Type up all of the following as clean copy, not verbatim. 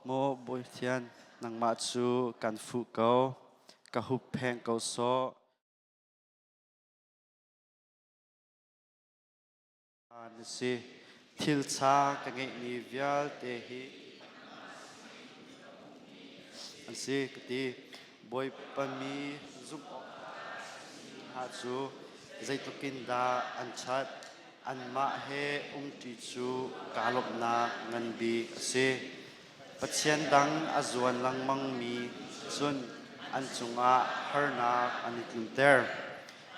Maw Bawi nangmah cu kan fuh ko, ka huppheng ko sawh. Na si. Thil ṭha ka ngeihmi vialte hi an si ka ti. Bawipa mi zumh awk hna cu zeitluk in dah an ṭhat. Anmah he umṭi cu kaa lawmhnak ngan bik a si. Pathian dang a zuan lengmangmi cun an cungah harnak an i tlunter.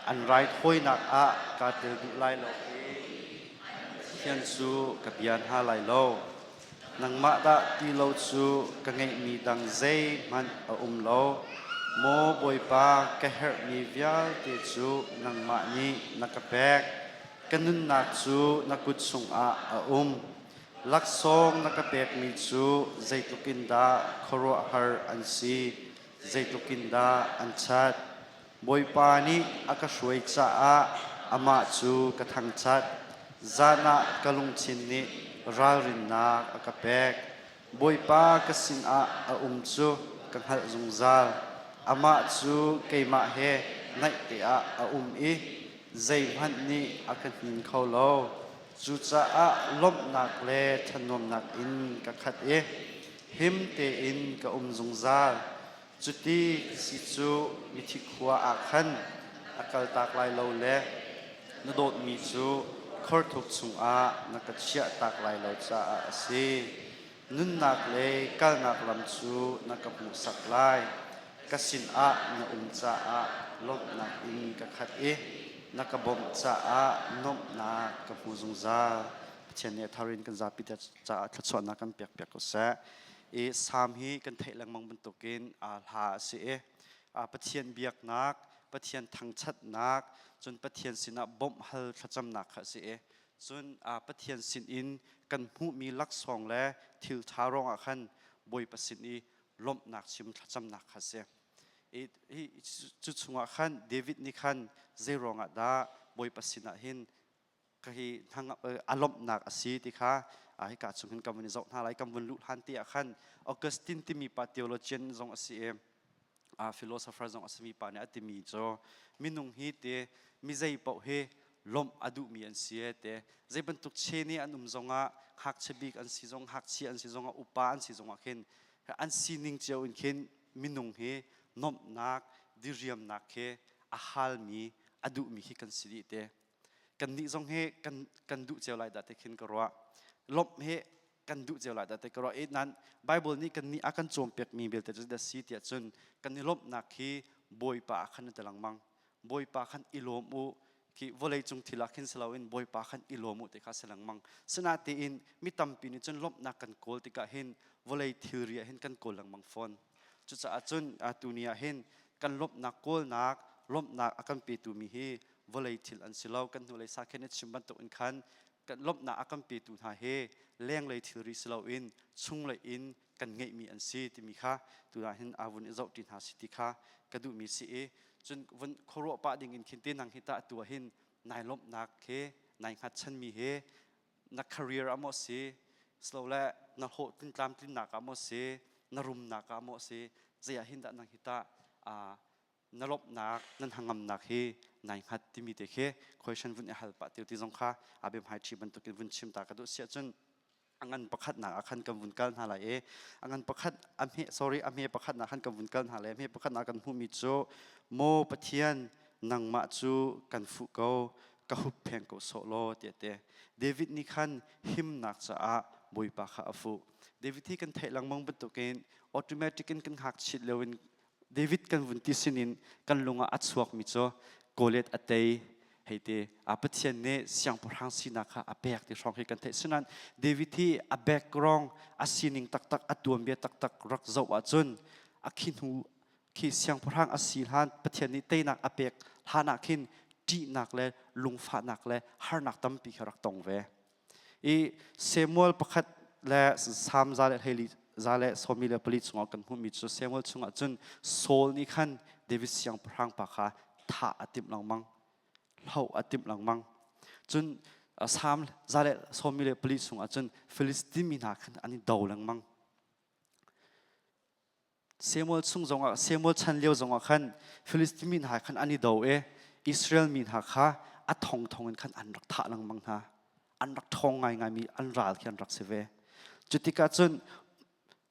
An raithawinak ah kaa tel duh lai lo i Pathian cu ka bia hna lai lo. Nangmah dah ti lo cu ka ngeihmi dang zeihmanh a um lo. Maw Bawipa, ka herhmi vialte cu nangmah nih na ka pek. Ka nunnak cu na kut chungah a um. Laksawng na ka pekmi cu zeitluk in dah khuaruahhar an si, zeitluk in dah an ṭhat. Bawipa nih a ka hruai caah amah cu ka thangṭhat. Zan ah ka lungthin nih ralrinnak a ka pek. Bawipa ka sinah a um cu ka hngalh zungzal. Amah cu keimah he naihte ah a um i zeihmanh nih a ka hnin kho lo. Cucaah lawmhnak le thanuamnak in ka khat i him tein ka um zungzal. Cuti si cu mithi khua ah khan a kaltak lai lo le na dawtmi cu khorthuk chungah na ka chiahtak lai lo caah a si. Nunnak le kalnak lam cu na ka hmuhsak lai. Ka sinah na um caah lawmhnak in ka khat i na ka bawmh caah nuamhnak ka hmu zungzal. Pathian nih a thar in kan zapi caah thluachuahnak kan pekpiak ko seh. I Salm hi kan theih lengmang bantukin hla a si i Pathian biaknak, Pathian thangṭhatnak, cun Pathian sinah bawmh hal thlacamnak kha a si i cun Pathian sinin kan hmuhmi laksawng le thil ṭha ruangah khan Bawipa sin i lawmhnak chim thlacamnak kha a si. I cu chungah khan David nih khan zei ruangah dah Bawipa sinah hin ka hi a lawmhnak a si ti kha hika chung hin kan vun i zoh hna lai. Kan vun luh hlan ti ah khan Augustine timi pa theologian zong a si i philosopher zong a simi pa nih a timi cu minung hi te mi zei paoh hi lawmh a duhmi an si te. Zei bantuk che nih an um zongah, ngakchia bik an si zong, ngakchia an si zongah, upa an si zongah khin an sining cio in khin minung hi nuamhnak, diriamnak khi a halmi, a duhmi khi kan si dih te. Kannih zong hi kan duh cio lai dah ti khin ka ruah. Lawmh hi kan duh cio lai dah ti ka ruah. I nan Bible nih kannih a kan cawnpiakmi vialte cu dah si tiah cun kan i lawmhnak hi Bawipa ah khan a ti lengmang. Bawipa khan i lawm u, khi vawlei cung thil ah khin si loin Bawipa khan i lawm u ti kha si lengmang. Sinain mi tampi nih cun lawmhnak kan kawl tikah hin vawlei thilri ah hin kan kawl lengmang fawn. Cucaah cun tuni ah hin kan lawmhnak kawlnak, lawmhnak a kan petu mi hi vawlei thil an si lo. Kan hnulei sakhen i chim bantuk in khan kan lawmhnak a kan petu hna hi lenglei thilri si loin chunglei in kan ngeihmi an si timi kha tunah hin aa vun i zohṭi hna si ti kha ka duhmi si i cun vun khuaruah pah ding in khin te nang hi tah atu ah hin nai lawmhnak he nai hngatchanmi he na career ah maw si silole na hlawhtlin tlamtlinnak ah maw si, na rumnak ah maw si, zei ah hin dah nang hi tah na lawmhnak, nan hangamnak hi nai hngat timi te khi question vun i hal pah ti zong kha abem hai ṭhi bantukin vun chim ta ka duh. Siah cun a ngan pakhatnak ah khan kan vun kal hna lai i a ngan pakhat a hme, sorry, a hme pakhatnak khan kan vun kal hna lai. A hme pakhatnak kan hmuhmi cu maw Pathian, nangmah cu kan fuh ko, ka huppheng ko sawh law tiah te. David nih khan himnak caah Bawipa kha a fuh. David hi kan theih lengmang bantukin automatic in kan ngakchit lio in David kan vun ti sinin kan lung ah a chuakmi cu Goliath a tei hei ti, a Pathian nih siangpahrang sinak kha a pek ti hrawng hi kan theih. Sinan David hi a background, a sining taktak, a tuanbia taktak rak zoh ahcun a khi hnu khi siangpahrang a si hlan, Pathian nih teinak a pek hlan ah khin ṭihnak le lungfahnak le harnak tampi kha rak tong ve. I Samuel pakhat le Salm 124 chungah kan hmuhmi cu Samuel chungah cun Saul nih khan David siangpahrang pa kha thah a timh lengmang, hloh a timh lengmang. Cun Salm 124 chungah cun Filistin mi hna khan an i do lengmang. Samuel chung zongah Samuel chan lio zongah khan Filistin mi hna khan an i do i Israel mi hna kha a thongthong in khan an rak thah lengmang hna. An rak ṭhawng ngaingaimi an ral khi an rak si ve. Cutikah cun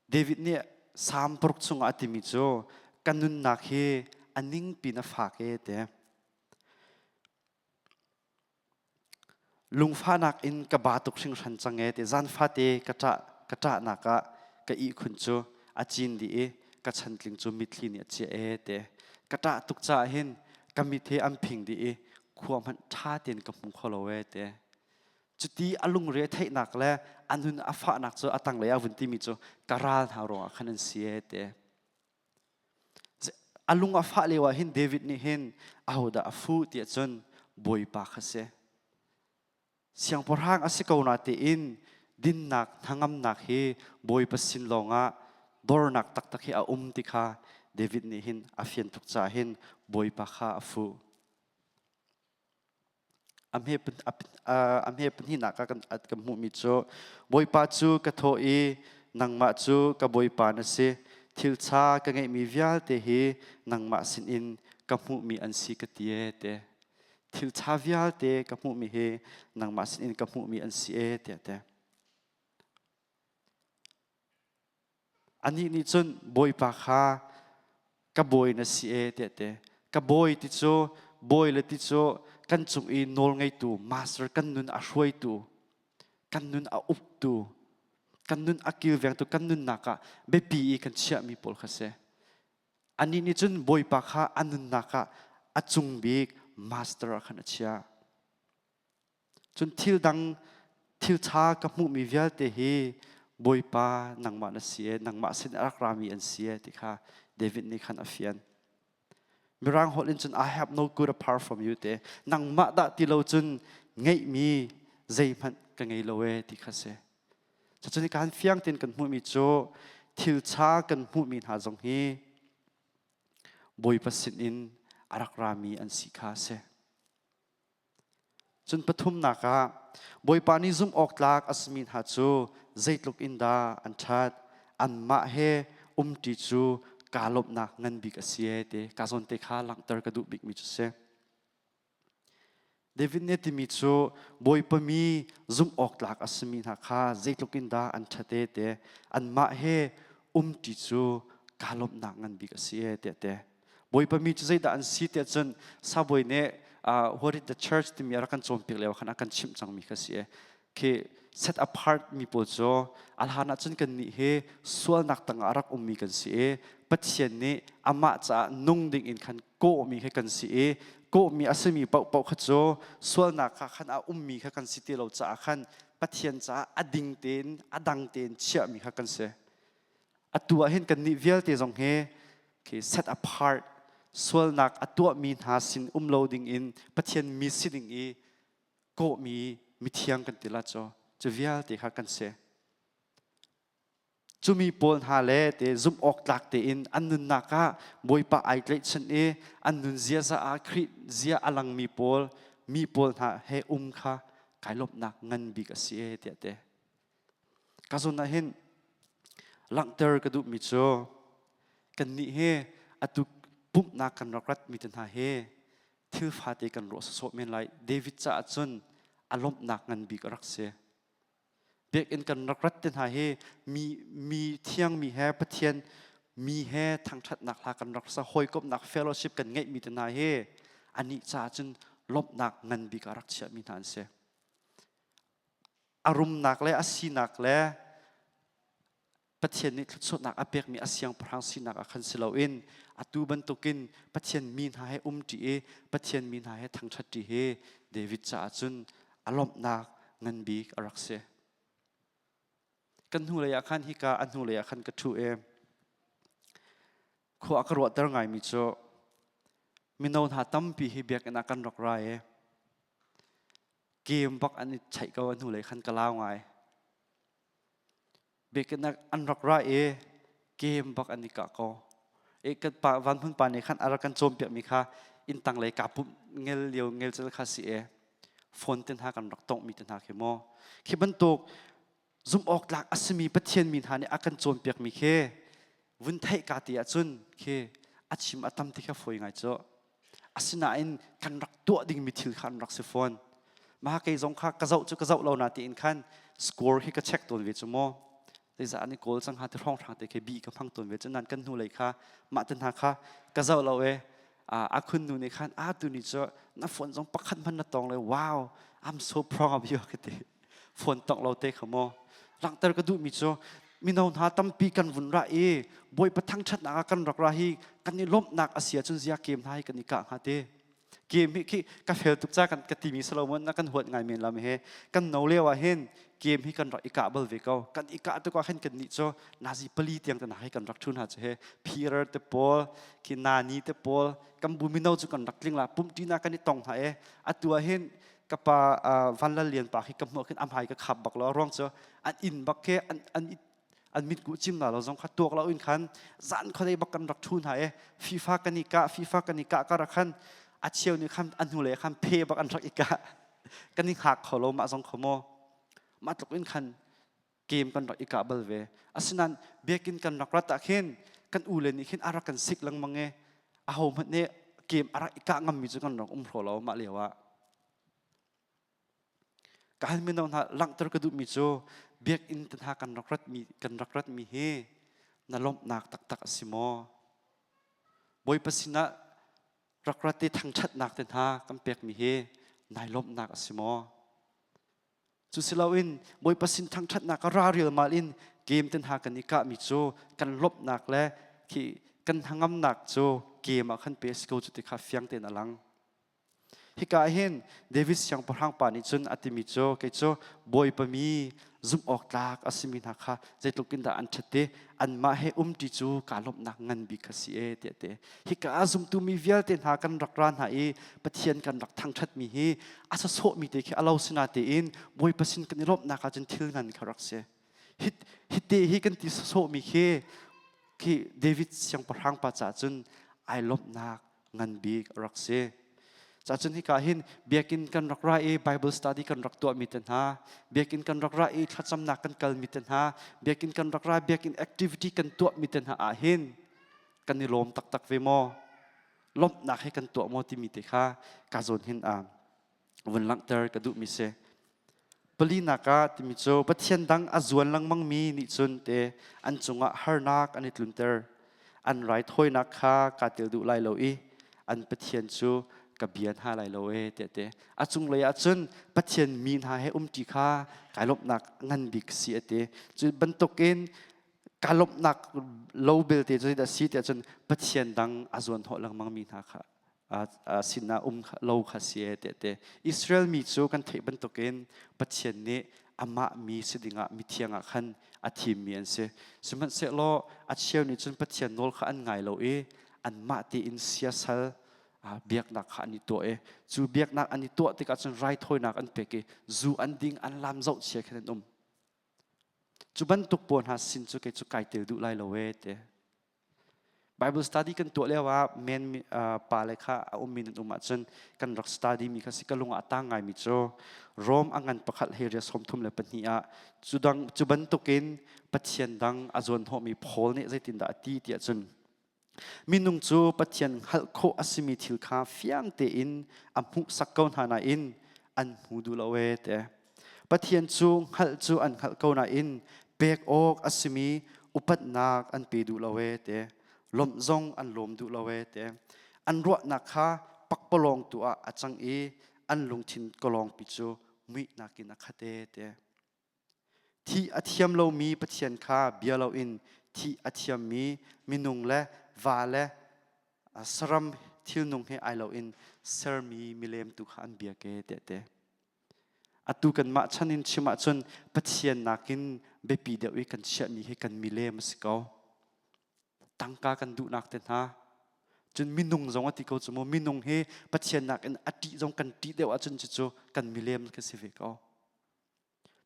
David nih Salm paruk chungah a timi cu ka nunnak hi a ningpi na fak e te. Lungfahnak in ka ba tuk hringhran cang ee ti zan fate ka ṭah ka ṭahnak ah ka ihkhun cu a cin dih i ka chantling cu mitthli nih a ciah ee ti. Ka ṭah tuk caah hin ka mit hi an phing dih i khua hmanh ṭha tein ka hmu kho lo ee ti. Cuti a lungre theihnak le a nun a fahnak cu a tanglei ah a vun timi cu ka ral hna ruangah khan an si ee ti. A lung a fah lio ah hin David nih hin ahodah a fuh tiah cun Bawipa kha si. Siangpahrang a si ko na tiin dinnak hnangamnak hi Bawipa sin lawngah dornak taktak hi a um ti kha David nih hin a fian tuk caah hin Bawipa kha a fuh. A hme pahnihnak ah kan hmuhmi cu Bawipa cu ka thawh i nangmah cu ka Bawipa na si. Thil ṭha ka ngeihmi vialte hi nangmah sinin ka hmuhmi an si ka ti ee te. Thil ṭha vialte ka hmuhmi hi nangmah sinin ka hmuhmi an si ee tiah te. Anih nih cun Bawipa kha ka bawi na si ee tiah ti. Ka bawi ti cu bawi le ti cu kan cung i nawlngeitu master kan nun a hruaitu kan nun a uktu kan nun a kilvengtu kan nunnak ah biapi i kan chiahmi pawl kha si. Anih nih cun Bawipa kha a nunnak ah a cung bik master ah khan a chiah. Cun thil dang thil ṭha ka hmuhmi vialte hi Bawipa nangmah na si ee, nangmah sin a rak rami an si ee ti kha David nih khan a fian. Mirang holh in cun I have no good apart from you te. Nangmah dah ti lo cun ngeihmi zeihmanh ka ngei lo ee ti kha si. Cucun kan fiang tein kan hmuhmi cu thil ṭha kan hmuhmi hna zong hi Bawipa sin in a rak rami an si kha a si. Cun pathumnak ah Bawipa nih zumh awk tlak a simi hna cu zeitluk in dah an ṭhat, anmah he umṭi cu kaa lawmhnak ngan bik a si ee ti ka zawn te kha langhter ka duh bikmi cu si. David nih a timi cu Bawipa mi zumh awk tlak a simi hna kha zeitluk in dah an ṭhat ee ti anmah he umṭi cu kaa lawmhnak ngan bik a si ee tiah ti. Bawipa mi cu zeidah an si tiah cun Sabawi nih what is the church timi a rak kan cawnpiak lio khan a kan chimh cangmi kha si. Khi set apart mi pawl cu a hlan ah cun kannih hi sualnak tangah a rak ummi kan si i Pathian nih amah caah nung ding in khan kawhmi kha kan si i kawhmi a simi paohpaoh kha cu sualnak kha khan a ummi kha kan si ti lo caah khan Pathian caah a ding tein a dang tein chiahmi kha kan si. Atu ah hin kannih vialte zong hi khi set apart sualnak a tuahmi hna sin um lo ding in Pathian mi si ding i kawhmi mithiang kan ti la cu cu vialte kha kan si. Cumi pawl hna le te zumh awk tlak tein an nunnak ah Bawipa ai tlaihchan i an nun ziaza ah Khrih zia a langmi pawl mi pawl hna he um kha kai lawmhnak ngan bik a si e tiah te. Ka zawn ah hin langhter ka duhmi cu kannih hi atu pumhnak kan rak ratmi te hna hi thil fate kan ruah sawsawh men lai. David caah cun a lawmhnak ngan bik a rak si. Biakinn kan rak rat te hna hi mi mi thiangmi he Pathian mi he thangṭhatnak hla kan rak sa hawikomhnak fellowship kan ngeihmi te hna hi anih caah cun lawmhnak ngan bik ah rak chiahmi hna an si. A rumnak le a sinak le Pathian nih thluachuahnak a pekmi a siangpahrang sinak ah khan si loin atu bantukin Pathian mi hna he umṭi i Pathian mi hna he thangṭhatṭi hi David caah cun a lawmhnak ngan bik a rak si. Kan hnulei ah khan hika a hnulei ah khan ka ṭhu i khua a ka ruahter ngaimi cu mino hna tampi hi biakinn ah kan rak ra i Game bak an i chaih ko a hnulei khan ka lau ngai. Biakinn an rak ra i game bak an i kah ko. E kan pa van hmun pa nih khan a rak kan cawnpiakmi kha inn tang lei kaa pumh ngel lio ngel cel kha si e phone te hna kan rak tonghmi te hna khi maw khi bantuk zumh awk tlak a simi Pathian mi hna nih a kan cawnpiakmi khi. Vun theih ka ti ahcun khi a chim a tam ti kha fawi ngai cu. Asinain kan rak tuah dingmi thil kha an rak si fawn. Mah kei zong kha ka zoh cu ka zoh lo na tiin khan score hi ka check tawn ve cu mu. Zeizah an i kawl cang ha ti hrawng hrang te khi bi ka hmang tawn ve cu nan kan hnu lei kha mah te hna kha ka zoh lo e. A khun nu nih khan a tu ni cu na phone zong pakhat hman na tong le, wow, I'm so proud of you, ka ti. Phone tong lo te kha maw. Langhter ka duhmi cu mino hna tampi kan vun ra i Bawipa thangṭhatnak ah kan rak ra hi kan i lawmhnak a si ahcun zia kem hna hi kan i kah hnga te. Game hi khi ka fel tuk ca kan ka timi Solomon na kan huat ngai men lam he. Kan no lio ah hin game hi kan rak i kah bal ve ko. Kan i kah tuk ah khan kan nih cu nazi pali tiang te hi kan rak ṭhu hna cu he. Peter te pawl khi, Nani te pawl, kan bu mino cu kan rak tling la, pumṭi na kan i tong hna e. Atu ah hin ka pa Van Lal Lian pa khi ka hmuh khin a hmai ka khap bak lo. Ruang cu an inn bak khi an an an mit ku cim na lo zong kha tuak lo in khan zan khodei bak kan rak thu hna e. FIFA kan i kah, FIFA kan i kah kar khan a cheu nih khan an hnu le khan phe bak an rak i kah, kan i hngak kho lo. Mah zong kho maw, mah tluk in khan game kan rak i kah bal ve. Asinain biakinn kan rak rat ah khin kan u le nih khin a rak kan sik lengmang e. Aho hmanh nih game a rak i kah ngammi cu kan rak um hraw lo mah lio ah. Ka hal mino hna, langhter ka duhmi cu biakinn te hna kan rak ratmi hi na lawmhnak taktak a si maw? Bawipa sinah rak rat i thangṭhatnak te hna kan pekmi hi nai lawmhnak a si maw? Cu si loin Bawipa sin thangṭhatnak a ra rialmal in game te hna kan i kahmi cu kan lawmhnak le khi kan hnangamnak cu game ah khan pe a si ko cu ti kha fiang tein a lang. Hika ah hin David siangpahrang pa nih cun a timi cu, kei cu Bawipa mi zumh awk tlak a simi hna kha zeitluk in dah an ṭhat i anmah he umṭi cu kaa lawmhnak ngan bik kha si e, tiah ti. Hika ah zumtu mi vialte hna kan rak ra hna i Pathian kan rak thangṭhatmi hi a sasawhmi te khi a lo sina tein Bawipa sin kan i lawmhnak ah cun thil ngan kha rak si. Hi te hi kan ti sasawhmi khi David siangpahrang pa caah cun ai lawmhnak ngan bik a rak si. Cacun hika hin biakinn kan rak ra i Bible study kan rak tuahmi te hna, biakinn kan rak ra i thlacamnak kan kalmi te hna, biakinn kan rak ra, biakinn activity kan tuahmi te hna ah hin kan i lawm taktak ve maw? Lawmhnak he kan tuah maw timi te kha ka zawn hin a vun langhter ka duhmi si. Palinak ah timi cu Pathian dang a zuan lengmangmi nih cun te an cungah harnak an i tlunter. An raithawinak kha kaa tel duh lai lo i an Pathian cu ka bia hna lai lo e, tiah ti. A cunglei ah cun Pathian mi hna he umṭi kha kai lawmhnak ngan bik si a ti. Cu bantukin ka lawmhnak lo belte cu zeidah a si tiah cun Pathian dang a zuan hnawh lengmangmi hna kha sinah um lo kha si e te. Israel mi cu kan theih bantukin Pathian nih amah mi si dingah mithiang ah khan a thimmi an si. Sihmanhsehlaw a cheu nih cun Pathian nawl kha an ngai lo i anmah tein siasal biaknak kha an i tuah i cu biaknak an i tuah tikah cun raithawinak an pek i zu an ding, an lam zohchia khin an um. Cu bantuk pawl hna sin cu kei cu kai tel duh lai lo e te. Bible study kan tuah lio ah men pa le kha a ummi nan um ahcun kan rak study mi kha si. Ka lung ah a tang ngaimi cu Rome a ngan pakhat hei ria 32 ah cu dang cu bantukin Pathian dang a zuan hnawhmi Paul nih zeitindah a ti tiah cun, minung cu Pathian hngalh khawh a simi thil kha fiang tein a hmuhsak ko hna nain an hmu duh lo e te. Pathian cu hngalh cu an hngalh ko nain pek awk a simi upatnak an pe duh lo e te. Lawmh zong an lawm duh lo e te. An ruahnak kha pakpalawng tu ah a cang i an lungthin kawlawngpi cu muihnak in a khat e te. Thih a thiam lomi Pathian kha bia loin thih a thiammi minung le va le saram thilnung he ai loin sermi milem tu kha an biak e te te. Atu kanmah chan in chim ahcun Pathian nakin biapi deuh i kan chiahmi hi kan milem a si ko. Tangka kan duhnak te hna. Cun minung zong a ti ko cu mu. Minung hi Pathian nakin a ṭih zong kan ṭih deuh ahcun cucu kan milem kan si ve ko.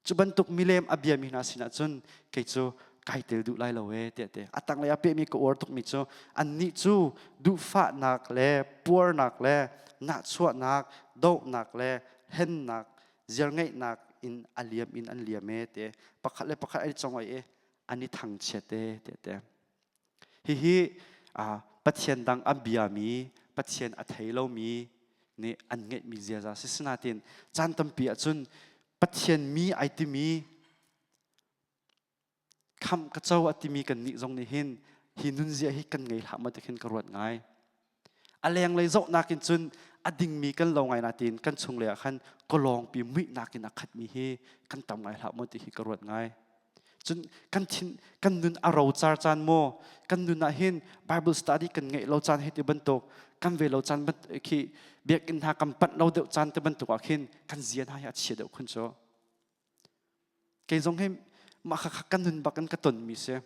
Cu bantuk milem a biami hna sinah cun kei cu kai tel duh lai lo e tiah te. A tanglei ah pehmi ka uar tukmi cu annih cu duhfahnak le puarnak le nahchuahnak, dohnak le hlennak, ziarngeihnak in a liam in an liam e te. Pakhat le pakhat an i cong ai i an i thangchiat e tiah te. Hihi Pathian dang an biami, Pathian a thei lomi nih an ngeihmi ziaza si. Sinain caan tampi ahcun Pathian mi ai timi khamh ka co a timi kan nih zong nih hin hi nunzia hi kan ngei hlah maw ti khin ka ruat ngai. A lenglei zohnak in cun a dingmi kan lo ngai nain kan chunglei ah khan kawlawngpi muihnak in a khatmi hi kan tam ngai hlah maw ti hi ka ruat ngai. Cun kan thin kan nun a rocar caan maw kan nun ah hin Bible study kan ngeih lo caan hei ti bantuk kan ve lo caan khi biakinn hna kan panh lo deuh caan te bantuk ah khin kan zia hna hi a chia deuh khun cu. Kei zong hi mah kha kan nun bak in ka tonmi si.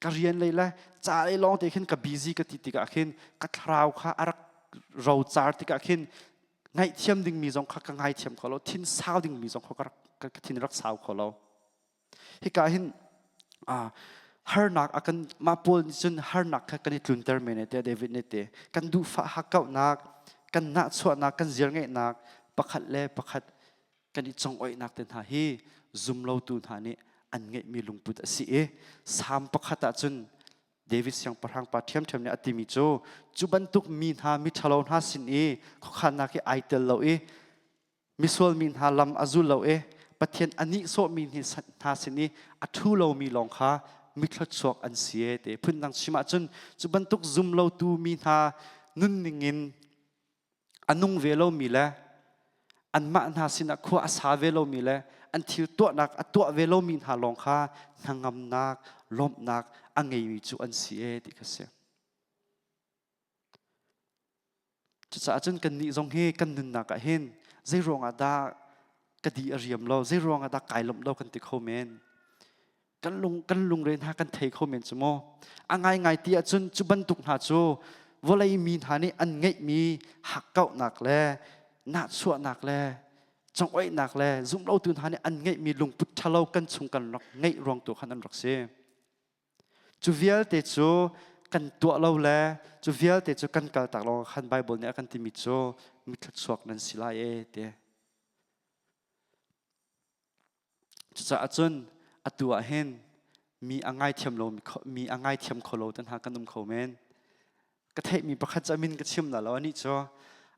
Ka rian lei le ca lei lawng te khin ka busy ka ti tikah khin ka thlarau kha a rak rocar tikah khin ngaihthiam dingmi zong kha ka ngaithiam kho lo, thin sau dingmi zong kha ka thin rak sau kho lo. Hika hin harnak a kan mah pawl nih cun harnak kha kan i tlunter men e tiah David nih ti. Kan duhfah hakkauhnak, kan nahchuahnak, kan ziarngeihnak pakhat le pakhat kan i congoihnak te hna hi zumlotu hna nih an ngeihmi lungput a si i Salm pakhat ah cun David siangpahrang pa ṭhiamṭhiam nih a timi cu cu bantuk mi hna miṭhalo hna sin i khuakhannak hi ai tel lo i misual mi hna lam a zul lo i Pathian a nihsawhmi hna sin i a ṭhu lomi lawng kha mithluachuak an si e ti phundang chim ahcun cu bantuk zumlotu mi hna nunning in a nung ve lomi le anmah hna sinah khua a sa ve lomi le an thil tuahnak a tuah ve lomi hna lawng kha hnangamnak lawmhnak a ngeimi cu an si e ti kha si. Cucaah cun kannih zong hi kan nunnak ah hin zei ruangah dah ka di a riam lo, zei ruangah dah kai lawmh lo kan ti kho men. Kan lung kan lungre hna kan thei kho men cu maw. A ngaingai ti ahcun cu bantuk hna cu vawlei mi hna nih an ngeihmi hakkauhnak le nahchuahnak le congoihnak le zumlotu hna nih an ngeihmi lungput ṭhalo kan chung kan rak ngeih ruang tu khan an rak si. Cu vialte cu kan tuah lo le cu vialte cu kan kaltak lo khan Bible nih a kan timi cu mithluachuak nan si lai e ti. Cucaah cun atu ah hin mi a ngaithiam lo mi a ngaithiam kho lo te hna kan um kho men. Ka theihmi pakhat cu a min ka chim la lo anih cu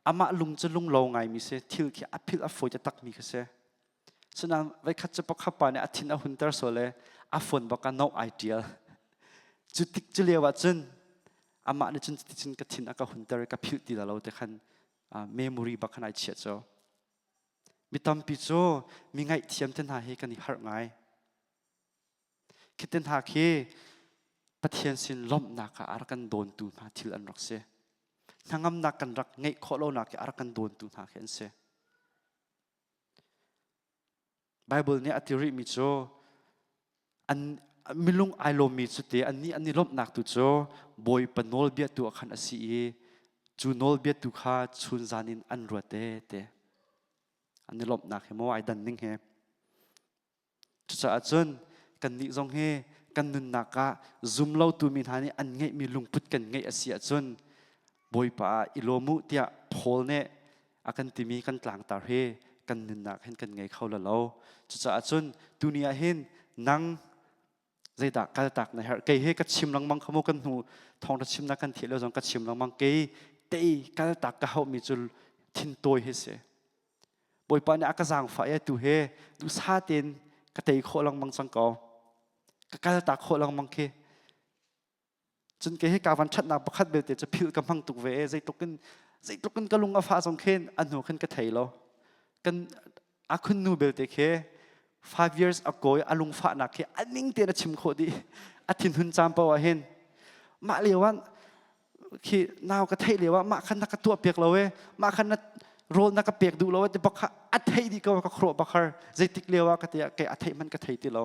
amah lung cu lunglo ngaimi si thil khi a philh a fawi takmi kha si. Sinain voikhat cu pakhat pa nih a thin a hunter sual i a phone bak ah note ai ṭial. Cu tik cu lio ah cun amah nih cun cuticun ka thin a ka hunter i ka philh ti lo ti khan memory bak khan ai chiah cu. Mi tampi cu mi ngaihthiam te hna hi kan i harh ngai. Khi te hna khi Pathian sin lawmhnak ah a rak kan dawntu hna thil an rak si. Hnangamnak kan rak ngeih khawh lonak hi a rak kan dawntu hna khi an si. Bible nih a ti rihmi cu an milung ai lawmmi cu te annih an i lawmhnak tu cu Bawipa nawlbia tu ah khan a si i cu nawlbia tu kha chunzan in an ruat te te an i lawmhnak hi maw ai dan ning he. Cucaah cun kannih zong hi kan nunnak ah zumlotu mi hna nih an ngeihmi lungput kan ngeih a si ahcun Bawipa ah i lawm u tiah Paul nih a kan timi kan tlangtar hi kan nunnak hin kan ngei kho la lo. Cucaah cun tuni ah hin nang zeidah kaltak na herh kei he ka chim lengmang kha mu kan hnu thawngtha chimnak kan thieh lo zong ka chim lengmang kei tei kaltak ka hauhmi cu thintawi hi si. Bawipa nih a ka zaangfah i atu he duhsah tein ka tei khawh lengmang cang ko. Ka kaltak khawh lengmang khi. Cun kei hi ka van ṭhatnak pakhat belte cu philh ka hmang tuk ve e zeitluk in zeitluk in ka lung a fah zong khin a hnu khin ka thei lo. Kan a khun nu belte khi 5 years ago i a lungfahnak khi a ning tein a chim khawh dih. A thinhun caan paoh ah hin mah lio ah khi nau ka theih lio ah mah khan na ka tuah piak lo e mah khan na rawl na ka pek duh lo e ti bak kha a theih dih ko ka khuruah bak har zeitik lio ah ka ti ah kei a theih hmanh ka thei ti lo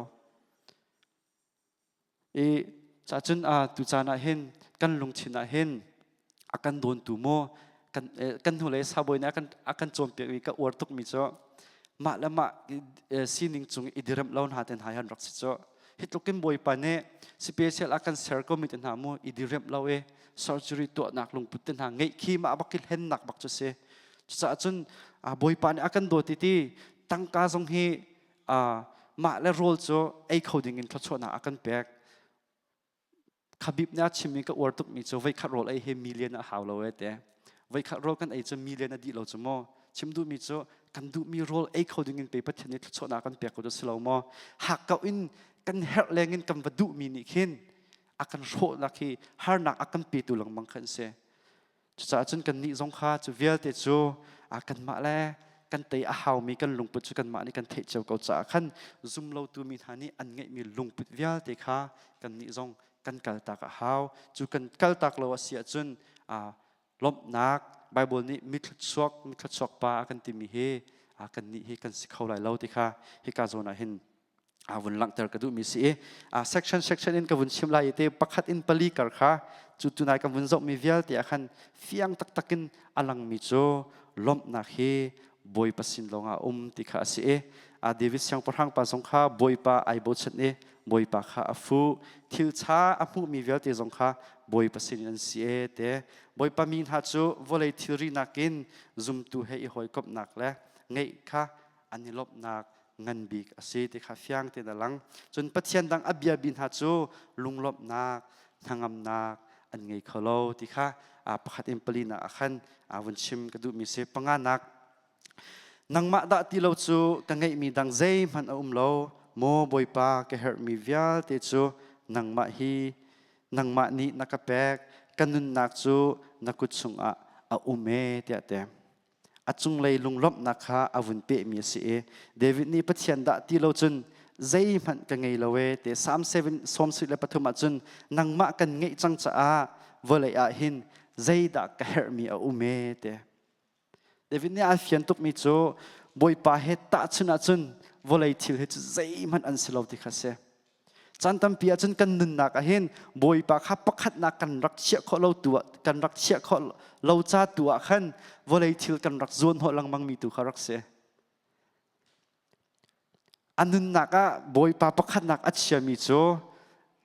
i cacun a tu caan ah hin kan lungthin ah hin a kan dawntu maw kan kan hnulei sabawi nih a kan cawnpiak i ka uar tukmi cu mah le mah sining cung i diremh lo hna te hna hi an rak si cu. Hi tluk in Bawipa nih special a kan ser komi te hna mu i diremh lo i surgery tuahnak lungput te hna ngeih khi mah bak i hlennak bak cu si. Cucaah cun Bawipa nih a kan dawt i ti tangka zong hi mah le rawl cu ei kho ding in thluachuahnak a kan pek. Khabib nih a chimmi ka uar tukmi cu voikhat rawl ei he million a hau lo e te. Voikhat rawl kan ei cu million a dih lo cu maw? Chim duhmi cu kan duhmi rawl ei kho ding in pe Pathian nih thluachuahnak kan pek ko cu si lo maw? Hakkauh in kan herh leng in kan va duhmi nih khin a kan hrawhnak hi harnak a kan petu lengmang khan si. Cucaah cun kannih zong kha cu vialte cu kanmah le kan tei a haumi kan lungput cu kanmah nih kan theih cio ko caah khan zumlotu mi hna nih an ngeihmi lungput vialte kha kannih zong kan kaltak a hau. Cu kan kaltak lo a si ahcun lawmhnak Bible nih mithluachuak mithluachuak pa a kan timi hi kannih hi kan si kho lai lo ti kha hika zawn ah hin a vun langhter ka duhmi si i section section in ka vun chim lai i te pakhat in pali kar kha cu tunai kan vun zohmi vialte ah khan fiang taktak in a langmi cu lawmhnak hi Bawipa sin lawngah um ti kha a si i David siangpahrang pa zong kha Bawipa ai bochan i Bawipa kha a fuh thil ṭha a hmuhmi vialte zong kha Bawipa sin in an si e te Bawipa mi hna cu vawlei thilri nakin zumtu he i hawikomhnak le ngeih kha an i lawmhnak ngan bik a si ti kha fiang tein a lang. Cun Pathian dang a biami hna cu lunglawmhnak, hnangamnak an ngei kho lo ti kha pakhat in palinak ah khan vun chim ka duhmi si. Panganak, nangmah dah ti lo cu ka ngeihmi dang zeihmanh a um lo. Maw Bawipa, ka herhmi vialte cu nangmah hi nangmah nih na ka pek. Ka nunnak cu na kut chungah a um e tiah te. A cunglei lunglawmhnak kha a vun pehmi a si i David nih Pathian dah ti lo cun zeihmanh ka ngei lo e te Psalm 7 73 ah cun nangmah kan ngeih cang caah vawlei ah hin zeidah ka herhmi a um e te. David nih aa fian tukmi cu Bawipa he tahchun ahcun vawlei thil hi cu zeihmanh an si lo ti kha a si. Caan tampi ahcun kan nunnak ah hin Bawipa kha pakhatnak kan rak chiah khawh lo tu ah kan rak chiah khawh lo ca tu ah khan vawlei thil kan rak zuan hnawh lengmang mi tu kha rak si. A nunnak ah Bawipa pakhatnak a chiami cu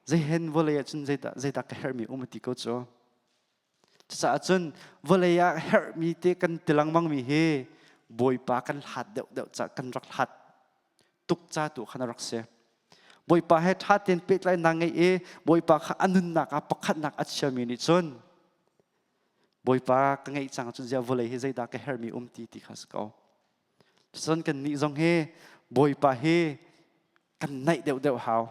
zeihen vawlei ahcun zeidah zeidah ka herhmi um ti ko cu. Cucaah cun vawlei ah herhmi te kan ti lengmang mi hi Bawipa kan hlat deuhdeuh ca kan rak hlat tuk ca tu khan a rak si. Bawipa he ṭha tein pehtlaihnak ngeih i Bawipa kha a nunnak ah pakhatnak a chiami nih cun Bawipa ka ngeih cang cun ziah vawlei hi zeidah ka herhmi um ti ti kha si ko. Cun kannih zong hi Bawipa hi kan naih deuhdeuh hau.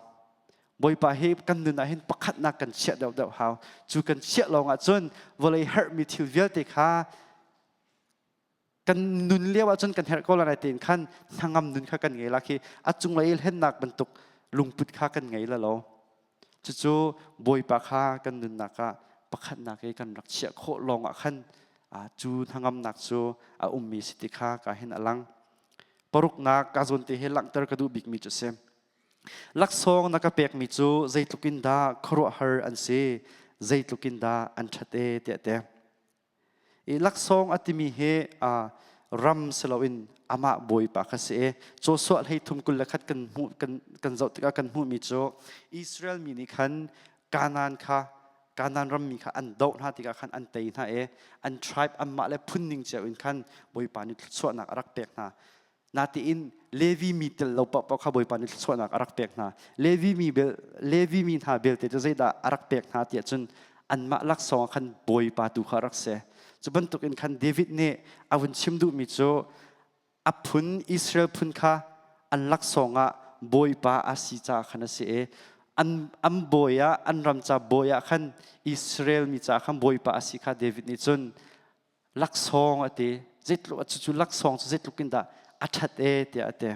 Bawipa hi kan nun ah hin pakhatnak kan chiah deuhdeuh hau. Cu kan chiah lawng ah cun vawlei herhmi thil vialte kha kan nun lio ahcun kan herh ko lai tein khan hnangam nun kha kan ngei la khi a cunglei hlennak bantuk lungput kha kan ngei la lo. Cucu Bawipa kha kan nunnak ah pakhatnak i kan rak chiah khawh lawng ah khan cu hnangamnak cu a ummi si ti kha ka hin a lang. Paruknak ka zawn te hi langhter ka duh bikmi cu a si. Laksawng na ka pekmi cu zeitluk in dah khuaruahhar an si, zeitluk in dah an ṭhat e tiah te. I laksawng a timi hi ram si loin amah Bawipa kha si i Joshua 33 21 kan hmuh kan kan zoh tikah kan hmuhmi cu Israel mi nih khan Kanaan kha Kanaan rammi kha an doh hna tikah khan an tei hna i an tribe anmah le phun ning cio in khan Bawipa nih thluachuahnak a rak pek hna. Natein Levi mi tel lo paohpaoh kha Bawipa nih thluachuahnak a rak pek hna. Levi mi bel Levi mi hna belte cu zeidah a rak pek hna tiah cun anmah laksawng ah khan Bawipa tu kha a rak si. Cu bantukin khan David nih a vun chim duhmi cu a phun Israel phun kha an laksawng ah Bawipa a si caah khan a si i an an bawi ah an ram ca bawi ah khan Israel mi caah khan Bawipa a si kha David nih cun laksawng a ti. Zeitluk cucu laksawng cu zeitluk in dah a ṭhat e tiah a ti.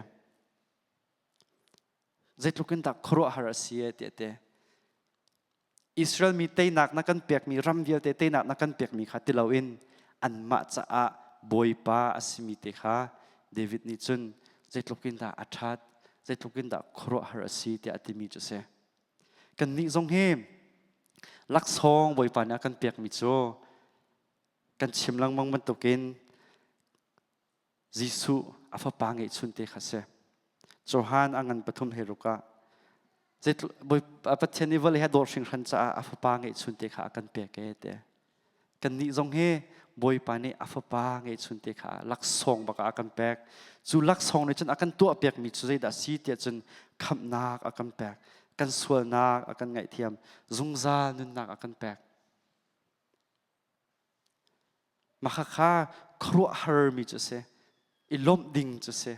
Zeitluk in dah khuaruahhar a si e tiah a ti. Israel mi teinak na kan pekmi ram vialte teinak na kan pekmi kha ti loin anmah caah Bawipa a simi te kha David nih cun zeitluk in dah a ṭhat, zeitluk in dah khuaruahhar a si tiah a timi cu a si. Kannih zong hi laksawng Bawipa nih a kan pekmi cu kan chim lengmang bantukin Jesuh a fapa ngeihchun te kha si. Johan a ngan pathum he ruk ah Pathian nih vawlei ha dawt hringhran caah a fapa ngeihchun te kha a kan pek e te. Kannih zong hi Bawipa nih a fapa ngeihchun te kha laksawng bak ah a kan pek. Cu laksawng nih cun a kan tuah piakmi cu zeidah a si tiah cun khamhnak a kan pek. Kan sualnak a kan ngaihthiam. Zungzal nunnak a kan pek. Mah khakha khuaruahharmi cu a si. I lawmh ding cu a si.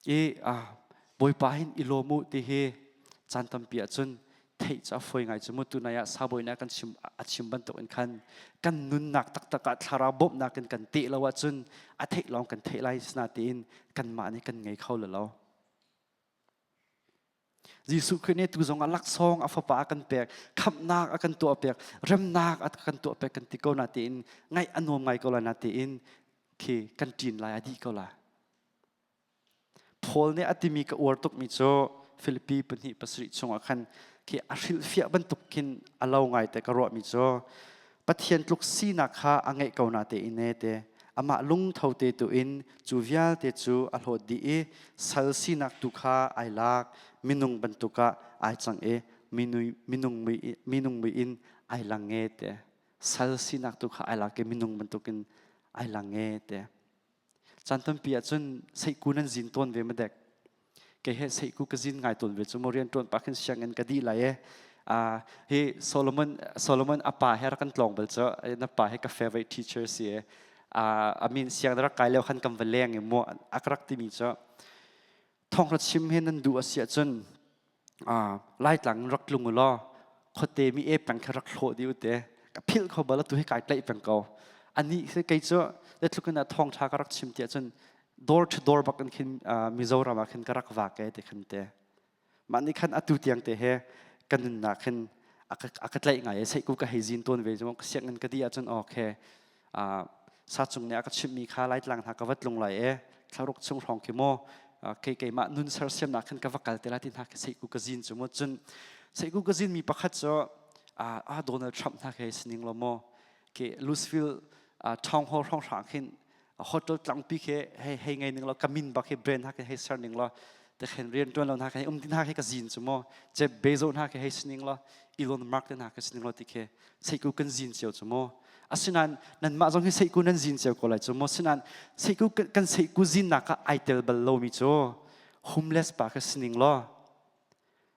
I Bawipa hin i lawm u ti hi caan tampi ahcun theih cu a fawi ngai cu mu. Tunai ah Sabawi nih a kan chim a chim bantuk in khan kan nunnak taktak ah thlarau bawmhnak in kan teh lo ahcun a theih lawng kan theih lai sinatein kanmah nih kan ngei kho lo. Jesuh Khrih nih tu zong ah laksawng a fapa a kan pek, khamhnak a kan tuah pek, remnak a kan tuah pek kan ti ko na tiin ngaih a nuam ngai ko lai na tiin khi kan ṭin lai a dih ko lai. Paul nih a timi ka uar tukmi cu Filipi 2:7 chungah khan khi a hrilhfiah bantuk khin a lo ngai te ka ruahmi cu Pathian tluk sinak kha a ngeih ko na te in te amah lungtho te tu in cu vialte cu a hlawt dih i sal sinak tu kha ai lak minung bantuk ah ai cang i minung mui in ai lang e te sal sinak tu kha ai lak i minung bantukin ai lang e te Caan tampi ahcun seihku nan zin tawn ve madek. Kei he seihku ka zin ngai tawn ve cu mo rian ṭuan pah khin sianginn ka dih lai e. Hi Solomon Solomon a pa he rak kan tlawng bal cu na pa he ka favorite teacher si e. I mean siang rak kai lio khan kan va leng i mu a ka rak timi cu thawngṭha chim he nan duh a si ahcun Laitlang rak tlung u law khuate mi e peng kha rak hlawh dih u te ka philh kho bal tu hi kai tlaih peng ko ani kei cu tluk in thawngṭha ka rak chim tiah cun door to door bak in khin Mizoram ah khin ka rak vak e ti khan te mah nih khan atu tiang te he ka nunnak khin a ka tlaih ngai e seihku ka hei zin tawn ve cu ka sianginn ka di ahcun okay Sa cung nih a ka chimhmi kha Laitlang hna ka va tlung lai e thlaruk chung hrawng khi maw kei keimah nun sersiamnak khan ka va kal te lai ti hna khi seihku ka zin cu mu cun seihku ka zin mi pakhat cu ah Donald Trump hna khi sining lo maw ke Louisville town hall hrawng hrang khin hotel tlangpi khi hei hei ngei ning lo ka min bak hi brand hna khi hei ser ning lo te khen rian tuan lo hna khi um ti hna khi ka zin cu maw Jeff Bezos hna khi hei sining lo Elon Musk te hna khi sining lo ti khi seihku kan zin cio cu maw asinain nanmah zong hi seihku nan zin cio ko lai cu maw sinain seihku kan seihku zinnak ah ai tel bal lomi cu homeless pa kha sining law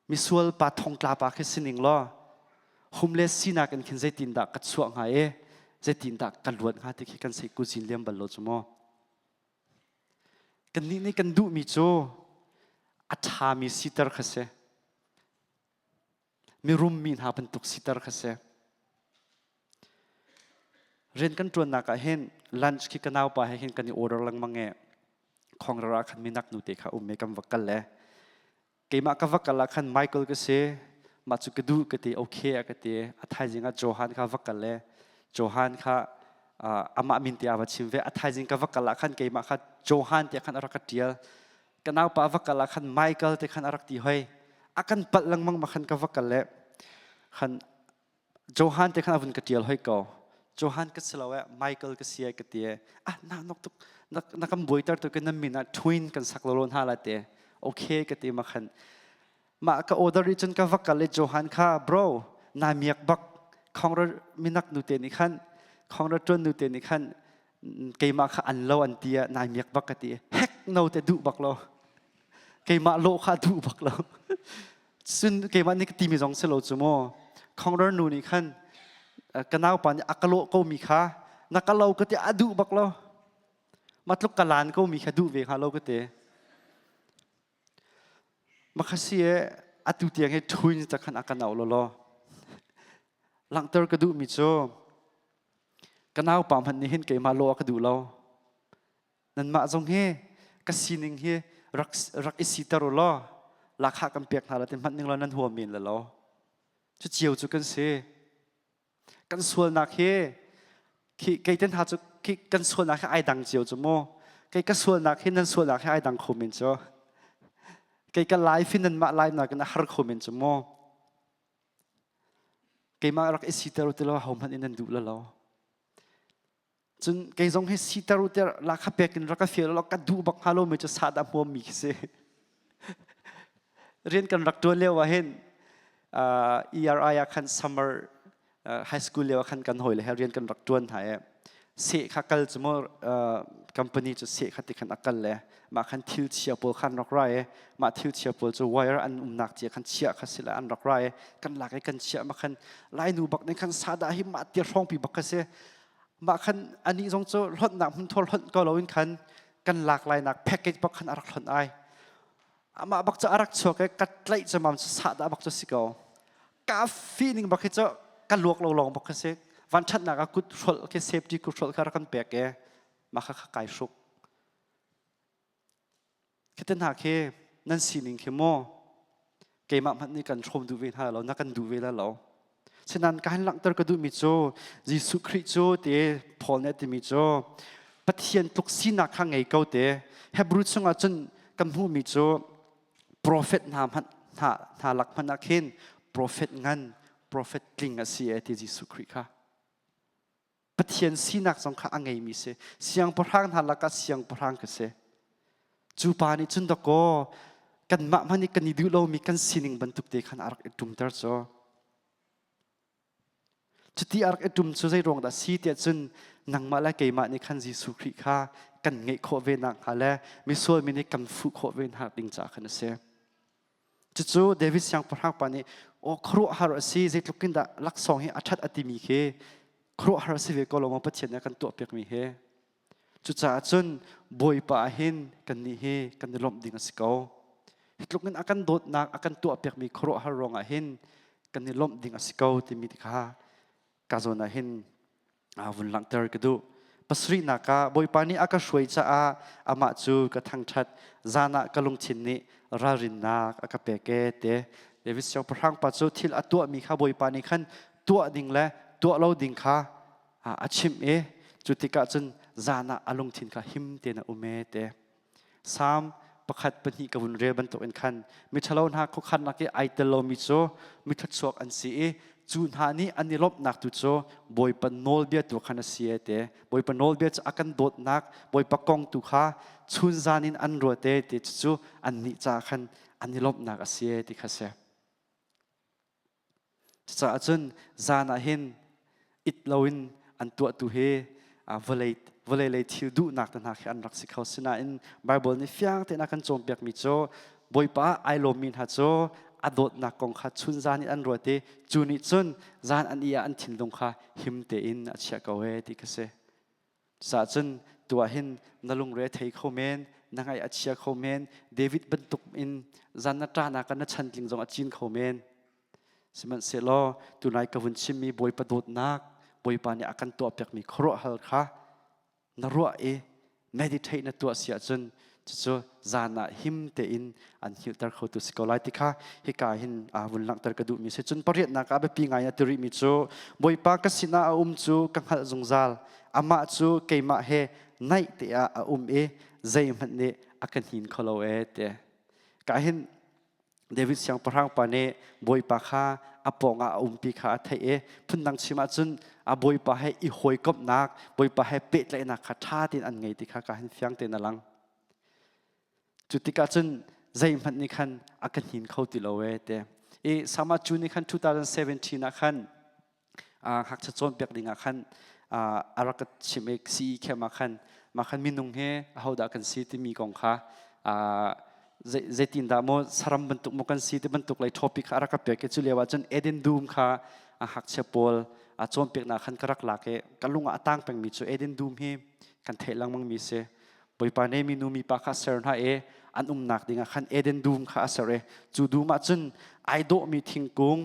misual pa thongtla pa kha sining law homeless sinak in khin zeitindah ka chuah hnga e zeitindah ka luat hnga ti khi kan seihku zin liam bal lo cu maw kannih nih kan duhmi cu a ṭhami siter kha si mirum mi hna bantuk siter kha si. Rian kan ṭuannak ah hin lunch khi ka naupa he hin kan i order lengmang e khongrar ah khan minak nute kha um e kan va kal le keimah ka va kal ah khan Michael ka si mah cu ka duh ka ti okay a ka ti a thaizing ah Johan kha va kal le Johan kha amah min te a va chim ve a thaizing ka va kal ah khan keimah kha Johan te khan a rak ka ṭial ka naupa va kal ah khan Michael te khan a rak ti hoi a kan palh lengmang ma khan ka va kal le khan Johan te khan a vun ka tial hoi ko Johan ka si lo eh Michael ka si ka ti ah na nok tuk na kan buaiter tu ke nan min ah twin kan sak lo hna la te okay ka ti ma khan mah ka order i cun ka va kal i Johan kha bro na miak bak khongra minak nu te nih khan khongra tuan nu te nih khan keimah kha an lo an ti ah nai miak bak ka ti hek no te duh bak lo keimah lawh kha duh bak lo cun keimah nih ka timi zong si lo cu mu khongrar nu nih khan ka naupa nih a ka lawh ko mi kha na ka lo ka ti a duh bak lo matluk ka lan ko mi kha duh ve hnga lo ka ti Makhasi e atu tiang hi twins ta khan a kan auh lo langhter ka duh mi cu ka naupa hmanh nih hin keimah lawh a ka duh lo nanmah zong hi ka sining hi rak rak i siter u law lakha kan pek hna la ti hmanh ning law nan huam men la lo cu cio cu kan si kan sualnak hi khi kei ten hna cu khi kan sualnak hi ai dang cio cu mu kei ka sualnak hi nan sualnak hi ai dang kho men cu kei ka life hi nanmah life nakin a har kho men cu mu keimah rak i siter u ti lo hohmanh in nan duh la lo cun kei zong hi siter u tiah lakha pek in rak ka fial lo ka duh bak hnga lo mi cu sahdah hmuam mi khi si rian kan rak ṭuan lio ah hin ERI ah khan summer high school lio ah khan kan hawi le he rian kan rak ṭuan hna i. Seh kha kal cu maw company cu seh kha ti khan a kal le mah khan thil chia pawl khan rak ra i mah thil chia pawl cu wire an umnak cia khan chiah kha si le an rak ra i kan lak i kan chiah. Mah khan Lainu bak nih khan sadah hi mah tia hrawngpi bak kha si. Mah khan anih zong cu hlonhnak hmun thawl hlonh ko loin khan kan lak lainak package bak khan a rak hlonh ai. Amah bak cu a rak chuak i ka tlaih cu mam cu sahdah bak cu si ko. Ka feeling bak hi cu ka luak lo lawng bak kha si. Van ṭhatnak ah kut hrolh khi, safety kut hrolh kha rak kan pek i mah kha kai hruk. Khi hna khi nan sining khi maw keimah hmanh nih kan hrawm duh ve hna lo, na kan duh ve la lo. Sinain ka han langhter ka duhmi cu Jesuh Khrih cu te Paul nih a timi cu Pathian tluk sinak kha ngei ko te. Hebrew chungah cun kan hmuhmi cu profet hna hmanh hna hna lak hmanh ah khin profet ngan, profet tling a si e ti Jesuh Khrih kha. Pathian sinak zong kha a ngeimi si. Siangpahrang hna lakah siangpahrang ka si. Cu pa nih cun dakaw kanmah hmanh nih kan i duh lomi kan sining bantuk te khan a rak i ṭumter cu. Cuti a rak i ṭum cu zei ruang dah si tiah cun nangmah le keimah nih khan Jesuh Khrih kha kan ngeih khawh ve nakhnga le misual mi nih kan fuh khawh ve hna ding caah khan a si. Cucu David siangpahrang pa nih aw khuaruahhar a si, zeitluk in dah laksawng hi a ṭhat a timi khi khuaruahhar a si ve ko lo maw Pathian nih a kan tuahpiakmi hi. Cucaah cun Bawipa ah hin kannih hi kan i lawmh ding a si ko. Hi tluk in a kan dawtnak a kan tuahpiakmi khuaruahhar ruangah hin kan i lawmh ding a si ko timi kha ka zawn ah hin vun langhter ka duh. Pasarihnak ah Bawipa nih a ka hruai caah amah cu ka thangṭhat. Zan ah ka lungthin nih ralrinnak a ka pek e te. David siangpahrang pa cu thil a tuahmi kha Bawipa nih khan tuah ding le tuah lo ding kha a chimh i cu tikah cun zan ah a lungthin kha him tein a um e te. Salm 1 2 ka vun rel bantukin khan miṭhalo hna khuakhannak i ai tel lomi cu mithluachuak an si i cu hna nih an i lawmhnak tu cu Bawipa nawlbia tu khan a si e te. Bawipa nawlbia cu a kan dawtnak, Bawipa kong tu kha chunzan in an ruat e ti cucu annih caah khan an i lawmhnak a si e ti kha si. Cucaah cun zan ah hin it loin an tuahtu hi vawlei vawlei lei thil duhnak te hna khi an rak si kho. Sinain Baibal nih fiang tein a kan cawnpiakmi cu Bawipa ai lawmmi hna cu a dawtnak kong kha chunzan in an ruat i cu nih cun zan an i ah an thinlung kha him tein a chiah ko ee ti kha si. Cucaah cun tuah hin na lungre a thei kho men, na ngaih a chia kho men, David bantuk in zan na ṭahnak ah na chantling zong a cin kho men. Sihmanhsehlaw tunai ka vun chimmi Bawipa dawtnak, Bawipa nih a kan tuahpiakmi khuaruahhal kha na ruah i meditate na tuah si ahcun cucu zan ah him tein an hngilhter khotu si ko lai ti kha hika hin vun langhter ka duhmi si. Cun pariatnak ah biapi ngai a ti rihmi cu Bawipa ka sinah a um cu ka hngalh zungzal. Amah cu keimah he naih te ah a um i zeihmanh nih a ka hnin kho lo ee ti. Ka hin David siangpahrang pa nih Bawipa kha a pawngah a umpi kha a theih i phundang chim ahcun a Bawipa he i hawikomhnak, Bawipa he pehtlaihnak kha ṭha tein an ngei ti kha ka hin fiang tein a lang. Cu tikah cun zeihmanh nih khan a ka hnin kho ti lo ee te. I Sama cu nih khan 2017 ah khan ngakchia cawnpiak ding ah khan a rak ka chimh i CE camp ah khan mah khan minung hi ahodah kan si timi kong kha zeitindah maw saram bantuk maw kan si ti bantuk lei topic kha a rak ka pek i cu lio ah cun Eden dum kha ngakchia pawl cawnpiaknak khan ka rak lak i ka lung ah a tang pengmi cu Eden dum hi kan theih lengmang mi si. Bawipa nih minu mipa kha ser hna i an umnak dingah khan Eden dum kha a ser i cu dum ah cun ai dawhmi thingkung,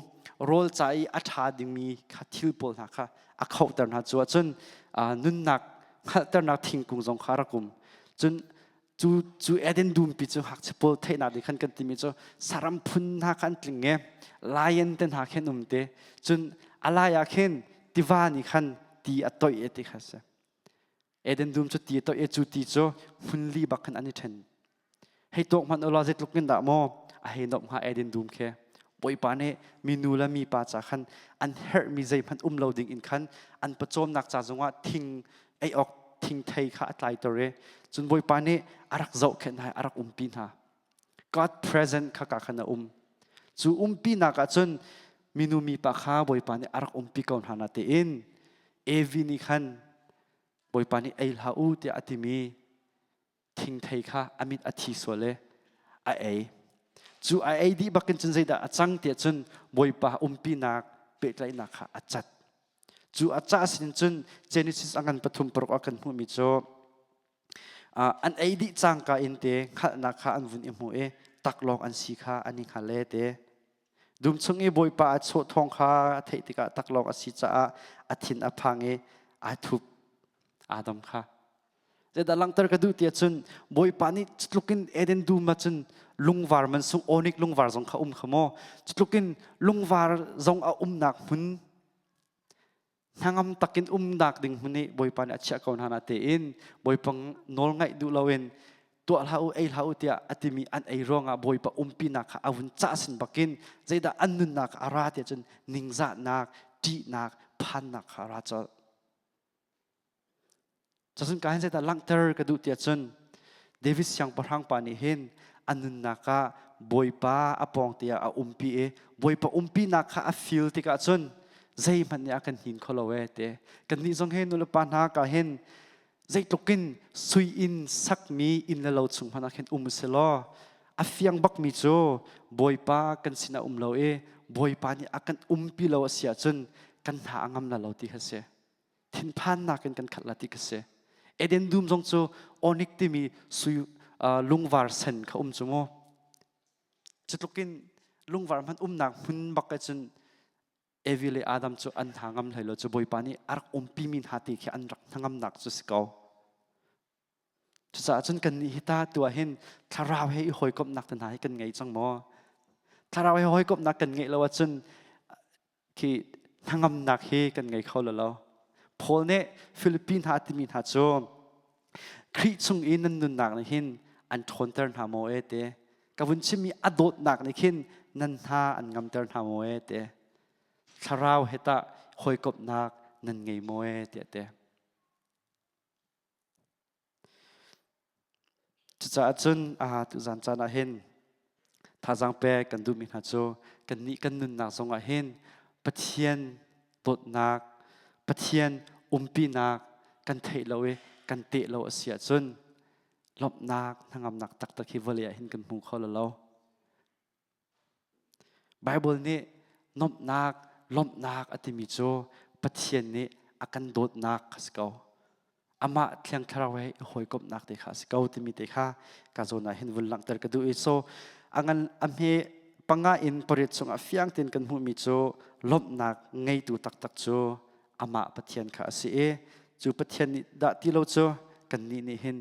rawl ca i a ṭha dingmi kha thil pawl hna kha a khohter hna. Cu ahcun nunnak hngalhternak thingkung zong kha a rak um. Cun cu cu Eden dumpi cu ngakchia pawl theihnak ding khan kan timi cu saram phun hna kha an tling i lion te hna khin um te. Cun a lai ah khin tiva nih khan ti a toih ti kha a si. Eden dum cu ti to e cu ti cu hmunli bak khan an i ṭhen. Hei tuak hmanh ulaw zeitluk in dah maw a hei nomh hnga Eden dum khi. Bawipa nih minu le mipa ca khan an herhmi zeihmanh um lo ding in khan an pawcawmnak ca zongah thing ei awk thingthei kha a tlaiter i cun Bawipa nih a rak zohkhenh hna i a rak umpi hna. God present kha ka khan a um. Cu umpinak ah cun minu mipa kha Bawipa nih a rak umpi ko hna na tein Evi nih khan Bawipa nih ei hlah u tiah a timi thingthei kha a mit a thi sual i a ei. Cu a ei dih bakin cun zeidah a cang tiah cun Bawipa umpinak pehtlaihnak kha a cat. Cu a cah sin cun Genesis a ngan 3:6 ah kan hmuhmi cu an ei dih cangka in te hngalhnak kha an vun i hmu i taklawng an si kha an i hngal e te. Dum chung i Bawipa a chawh thawng kha a theih tikah taklawng a si caah a thin a phang i aa thup. Adam kha. Zeidah langhter ka duh ti ahcun Bawipa nih cutluk in Eden dum ah cun lungvar mansung onik lungvar zong kha um kha maw? Cutluk in lungvar zong a umnak hmun hnangam takin umnak ding hmun i Bawipa nih a chiah ko hna na tein Bawipa nawl ngaih duh loin tuah hlah u ei hlah u tiah a timi an ei ruangah Bawipa umpinak kha a vun cah sin bakin zeidah an nunnak a ra tiah cun ningzahnak ṭihnak phannak kha a ra colh. Cun ka hin zeidah langhter ka duh tiah cun David siangpahrang pa nih hin a nunnak ah Bawipa a pawng te ah a umpi i Bawipa umpinak kha a feel tikah cun zeihmanh nih a kan hnin kho lo ee te. Kannih zong hi nulepa hna ka hin zeitluk in sui inn sakmi inn le lo chung hmanh ah khin um usih law a fiang bakmi cu Bawipa kan sinah um lo i Bawipa nih a kan umpi lo a si ahcun kan hna a ngam la lo ti kha si. Thinphannak in kan khat la ti ka si. Eden dum zong cu onik timi sui lungvar sen kha um cu mu. Cutluk in lungvar hmanh umnak hmun bak cun Evi le Adam cu an hna ngam hlei lo cu Bawipa nih a rak umpi mi hna ti khi an rak hnangamnak cu si ko. Cucaah cun kannih hi ta tu ah hin thlarau he i hawikomhnak te hna hi kan ngei cang maw? Thlarau he hawikomhnak kan ngeih lo ahcun khi hnangamnak hi kan ngei kho lo. Paul nih Filipi hna a timi hna cu Khrih chung i nan nunnak nih hin an ṭhawnter hna maw e te. Ka vun chimmi a dawtnak nih khin nan hna an ngamter hna maw e te. Thlarau he tah hawikomhnak nan ngei maw e tiah te. Cucaah cun tuzan caan ah hin thazaang pek kan duhmi hna cu kannih kan nunnak zongah hin Pathian dawtnak, Pathian umpinak kan theih lo i kan teh lo a si ahcun lawmhnak, hnangamnak taktak hi vawlei ah hin kan hmu kho lo. Baibal nih nuamhnak, lawmhnak a timi cu Pathian nih a kan dawtnak kha si ko. Amah Thiang Thlarau he i hawikomhnak te kha a si ko timi te kha ka zawn ah hin vun langhter ka duh i so a ngan a hme panga in pariat chungah fiang tein kan hmuhmi cu lawmhnak ngeitu taktak cu amah Pathian kha a si i cu Pathian nih dah ti lo cu kannih nih hin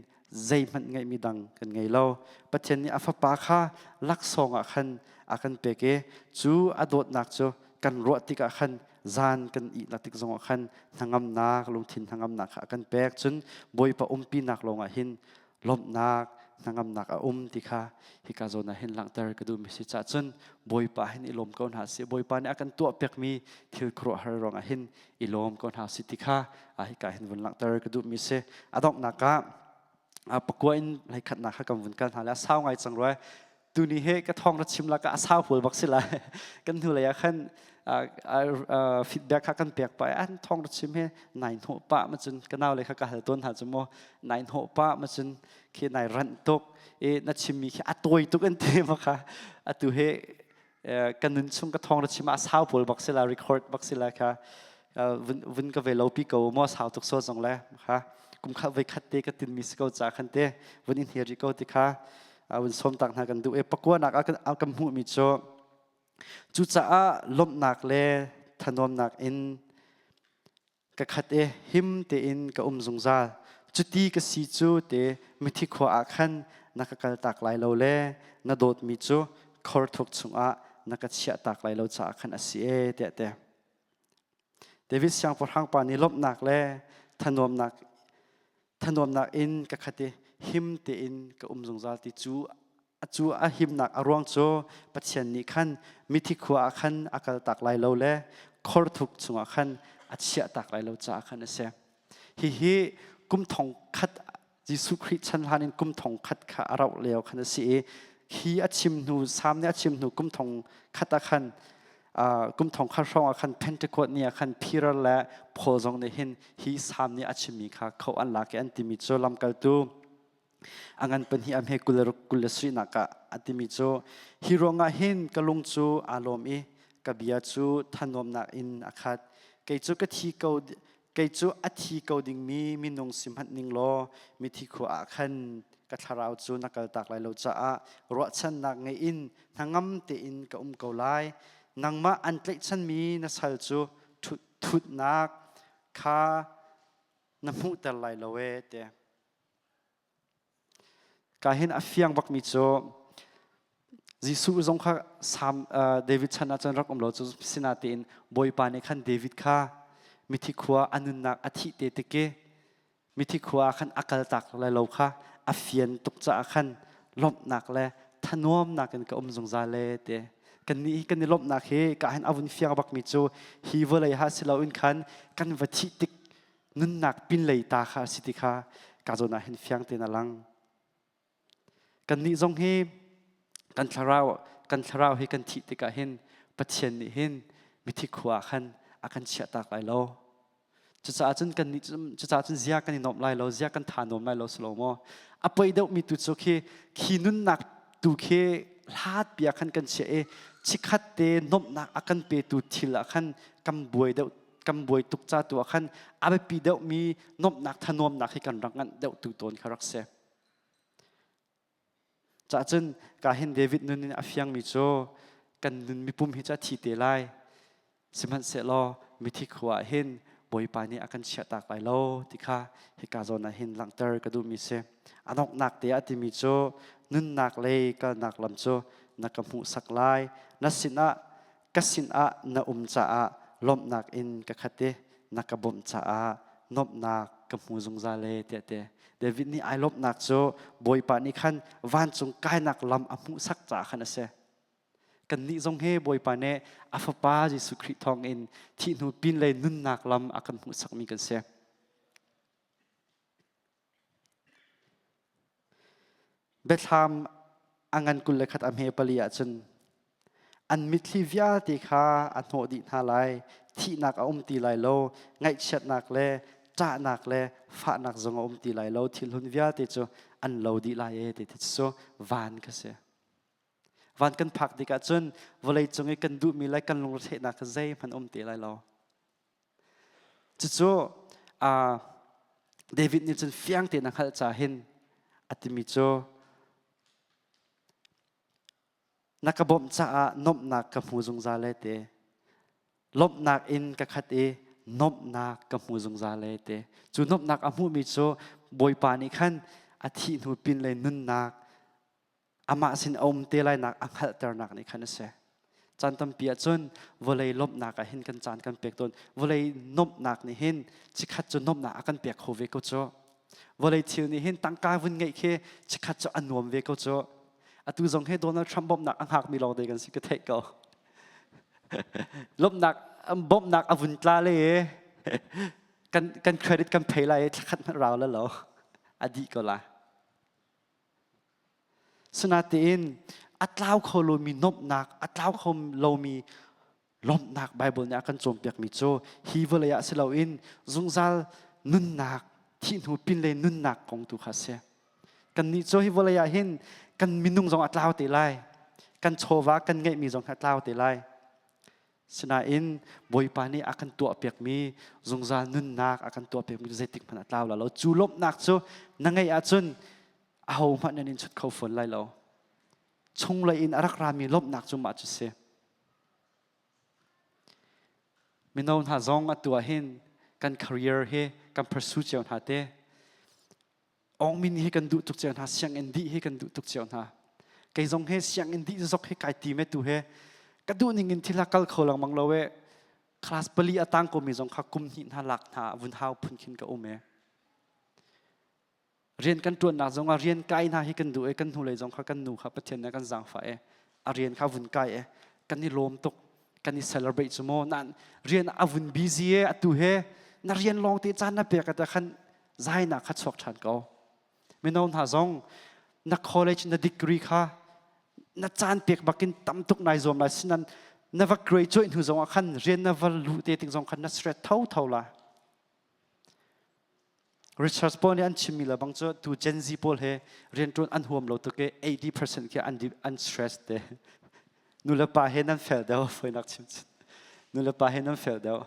zeihmanh ngeihmi dang kan ngei lo. Pathian nih a fapa kha laksawng ah khan a kan pek i cu a dawtnak cu kan ruah tikah khan zan kan ihnak tik zongah khan hnangamnak lungthin hnangamnak kha a kan pek. Cun Bawipa umpinak lawngah hin lawmhnak hnangamnak a um ti kha hika zawn ah hin langhter ka duhmi si cah cun Bawipa hin i lawm ko hna sih. Bawipa nih a kan tuah piakmi thil khuaruahhar ruangah hin i lawm ko hna sih ti kha hika hin vun langhter ka duhmi si. A donghnak ah pakua in hleikhatnak kha kan vun kal hna le a sau ngai cang rua. Tuni he ka thawng ra chim lak ah a sau pawl bak si lai. Kan hnu lei ah khan feedback kha kan pek pa an thawng ra chim he nai hnawh pah ma cun ka nau le kha ka hal tawn hna cu maw nai hnawh pah ma cun khi nai ranh tuk i na chimmi khi a tawi tuk an ti ma kha atu he ka nun chung ka thawng ra chim ah a sau pawl bak si la record bak si la kha vun ka ve lo pi ko maw sau tuk so zong le kha kum khat voi khat te ka tin mi si ko ca khan te vun in hiri ko ti kha vun sawm tak hna kan duh i pakuanak ah kan hmuhmi cu cucaah lawmhnak le thanuamnak in ka khat i him tein ka um zungzal. Cuti ka si cu te mithi khua ah khan na ka kaltak lai lo le na dawtmi cu khorthuk chungah na ka chiahtak lai lo caah khan a si e tiah te. David siangpahrang pa nih lawmhnak le thanuamnak thanuamnak in ka khat i him tein ka um zungzal ti cu cu a himnak a ruang cu Pathian nih khan mithi khua ah khan a kaltak lai lo le khorthuk chungah khan a chiahtak lai lo caah khan a si. Hihi kum thong khat Jesuh Khrih chan hlan in kum thong khat kha a rauh lio khan a si i hi a chim hnu Salm nih a chim hnu kum thong khat ah khan. Kum thong khat hrawng ah khan Pentecost ni ah khan Peter le Paul zong nih hin hi salm nih a chimmi kha kho an lak i an timi cu lamkaltu a ngan pahnih a hme 26 27 nak ah a timi cu hi ruangah hin ka lung cu aa lawm i ka bia cu thanuamnak in a khat. Kei cu ka thi ko kei cu a thi ko dingmi minung si hmanh ning law mithi khua ah khan ka thlarau cu na kaltak lai lo caah ruahchannak ngei in hnangam tein ka um ko lai. Nangmah an tlaihchanmi na sal cu thutnak kha na hmuhter lai lo ee te. Ka hin a fiang bakmi cu Jesuh zong kha Sam David chan ahcun rak um lo cu sinatein Bawipa nih khan David kha mithi khua a nunnak a thih te tik i mithi khua ah khan a kaltak lai lo kha a fian tuk caah khan lawmhnak le thanuamnak in ka um zungzal e te. Kannih hi kan i lawmhnak hi ka hin a vun fiang bakmi cu hi vawlei ha si loin khan kan va thih tik nunnak pinlei ta kha a si ti kha ka zawn ah hin fiang tein a lang. Kannih zong hi kan thlarau kan thlarau hi kan thih tikah hin Pathian nih hin mithi khua ah khan a kan chiahtak lai lo. Cucaah cun kannih cucaah cun zia kan i nuamh lai lo, zia kan tha nuam lai lo si lo maw? A poi deuhmi tu cu khi khi nunnak tu khi hlat bia khan kan chiah i chikkhat te nuamhnak a kan petu thil ah khan kan buai deuh kan buai tuk ca tu ah khan a biapi deuhmi nuamhnak thanuamnak hi kan rak nganh deuh tu tawn kha rak si. Cah cun ka hin David nun in a fiangmi cu kan nun mipum hi cu a thi te lai. Sihmanhsehlaw mithi khua ah hin Bawipa nih a kan chiahtak lai lo ti kha hika zawn ah hin langhter ka duhmi si. A donghnak te ah timi cu nunnak lei kalnak lam cu na ka hmuhsak lai. Na sinah ka sinah na um caah lawmhnak in ka khat i na ka bawmh caah nuamhnak ka hmu zungzal e tiah ti. David nih ai lawmhnak cu Bawipa nih khan vancung kainak lam a hmuhsak caah khan a si. Kannih zong hi Bawipa nih a fapa Jesuh Khrih thawngin thih hnu pinlei nunnak lam a kan hmuhsakmi kan si. Biathlam a ngan 21 a hme pali ahcun an mitthli vialte kha a hnawh dih hna lai, thihnak a um ti lai lo, ngaihchiatnak le ṭahnak le fahnak zong a um ti lai lo, thil hun vialte cu an lo dih lai e ti cu van kha si. Van kan phak tikah cun vawlei cung i kan duhmi le kan lungretheihnak kha zeihmanh um ti lai lo. Cucu David nih cun fiang tein a hngalh caah hin a timi cu na ka bawmh caah nuamhnak ka hmu zungzal e ti. Lawmhnak in ka khat i nuamhnak ka hmu zungzal e ti. Cu nuamhnak a hmuhmi cu Bawipa nih khan a thih hnu pinlei nunnak amah sin a um te lainak a hngalhternak nih khan a si. Caan tampi ahcun vawlei lawmhnak ah hin kan caan kan pek tawn. Vawlei nuamhnak nih hin chikkhat cu nuamhnak a kan pek kho ve ko cu. Vawlei thil nih hin tangka vun ngeih khi chikkhat cu a nuam ve ko cu. Atu zong hi Donald Trump bawmhnak a hngakmi lawng te kan si ka theih ko. Lawmhnak bawmhnak a vun tla le kan kan credit kan pay lai i thlakhat hmanh rau la lo a dih ko la. Sinain a tlau kho lomi nuamhnak, a tlau kho lomi lawmhnak Baibal nih a kan cawnpiakmi cu hi vawlei ah si loin zungzal nunnak, thih hnu pinlei nunnak kong tu kha a si. Kannih cu hi vawlei ah hin kan minung zong a tlau te lai. Kan chawva kan ngeihmi zong kha a tlau te lai. Sinain Bawipa nih a kan tuahpiakmi zungzal nunnak a kan tuahpiakmi cu zeitik hmanh a tlau lai lo. Cu lawmhnak cu na ngeih ahcun ahohmanh nan in chut kho fawn lai lo. Chunglei in a rak rami lawmhnak cu mah cu si. Mino hna zong atu ah hin kan career hi kan pursue cio hna te. Awngmin hi kan duh tuk cio hna, sianginn dih hi kan duh tuk cio hna. Kei zong he sianginn dih zok hi kai tim e tu he ka duh ning in thil a kal kho lengmang lo e. Class pali a tang komi zong kha kum hnih hna lak hna vun hau phun khin ka um e. Rian kan ṭuannak zong ah rian kai hna hi kan duh e, kan hnulei zong kha kan nu kha Pathian nih kan zaangfah e. A rian kha vun kai e. Kan i lawm tuk. Kan i celebrate cu maw. Nan rian a vun busy e atu he na rian lawng te caan na pek ata khan zainak kha chuak ṭhan ko. Mino hna zong na college na degree kha na caan pek bakin tam tuk nai zuam lai sinan. Na va graduate hnu zong ah khan rian na va luh te tik zong khan na stress tho tho la. Research pawl nih an chimmi le bang cu tu Gen Z pawl he rianṭuan an huam lo tuk i 80% khi an stress te. Nu le pa he nan fel deuh foinak chim nu le pa he nan fel deuh.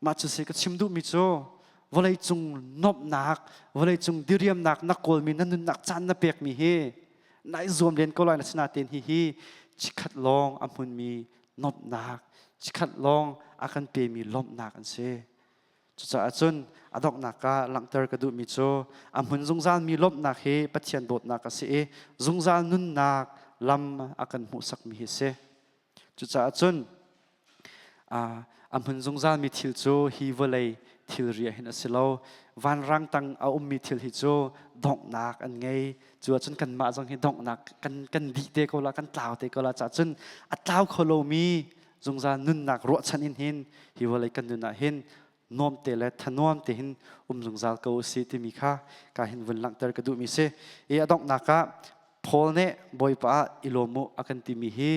Mah cu si ka chim duhmi cu vawleicung nuamhnak, vawleicung diriamnak na kawlmi na nunnak caan na pekmi hi nai zuam len ko lai na sinain hi hi chikhat lawng a hmunmi nuamhnak, chikhat lawng a kan pemi lawmhnak an si. Cucaah cun a donghnak ah langhter ka duhmi cu a hmun zungzalmi lawmhnak hi Pathian dawtnak a si i zungzal nunnak lam a kan hmuhsakmi hi a si. Cucaah cun a hmun zungzalmi thil cu hi vawlei thilri ah hin a si lo. Vanrang tang a ummi thil hi cu donghnak an ngei. Cu ahcun kanmah zong hi donghnak kan dih te ko la, kan tlau te ko la. Caah cun a tlau kho lomi zungzal nunnak ruahchan in hin hi vawlei kan nun ah hin nuam te le thanuam te hin um zungzal ko si timi kha ka hin vun langhter ka duhmi si. I a donghnak ah Paul nih Bawipa ah i lawm u a kan timi hi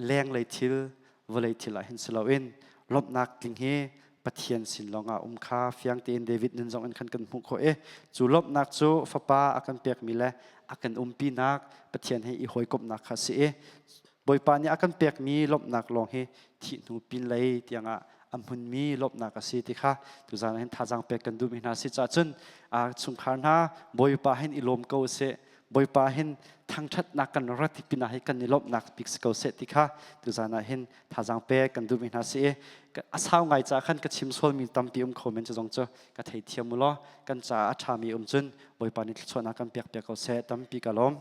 lenglei thil vawlei thil ah hin si loin lawmhnak tling hi Pathian sin lawngah um kha fiang tein David nun zong in khan kan hmuh khawh i cu lawmhnak cu fapa a kan pekmi le a kan umpinak Pathian he i hawikomhnak kha si i Bawipa nih a kan pekmi lawmhnak lawng hi thih hnu pinlei tiangah a hmunmi lawmhnak a si ti kha tuzaan ah hin thazaang pek kan duhmi hna si caah cun chungkhar hna Bawipa hin i lawm ko seh. Bawipa hin thangṭhatnak kan rat pinah hi kan i lawmhnak bik si ko seh ti kha tuzaan ah hin thazaang pek kan duhmi hna si i a sau ngai caah khan ka chim sualmi tampi um kho men cu zong cu ka theithiam u law kan caah a ṭhami um cun Bawipa nih thluachuahnak kan pek piak ko seh. Tampi ka lawm.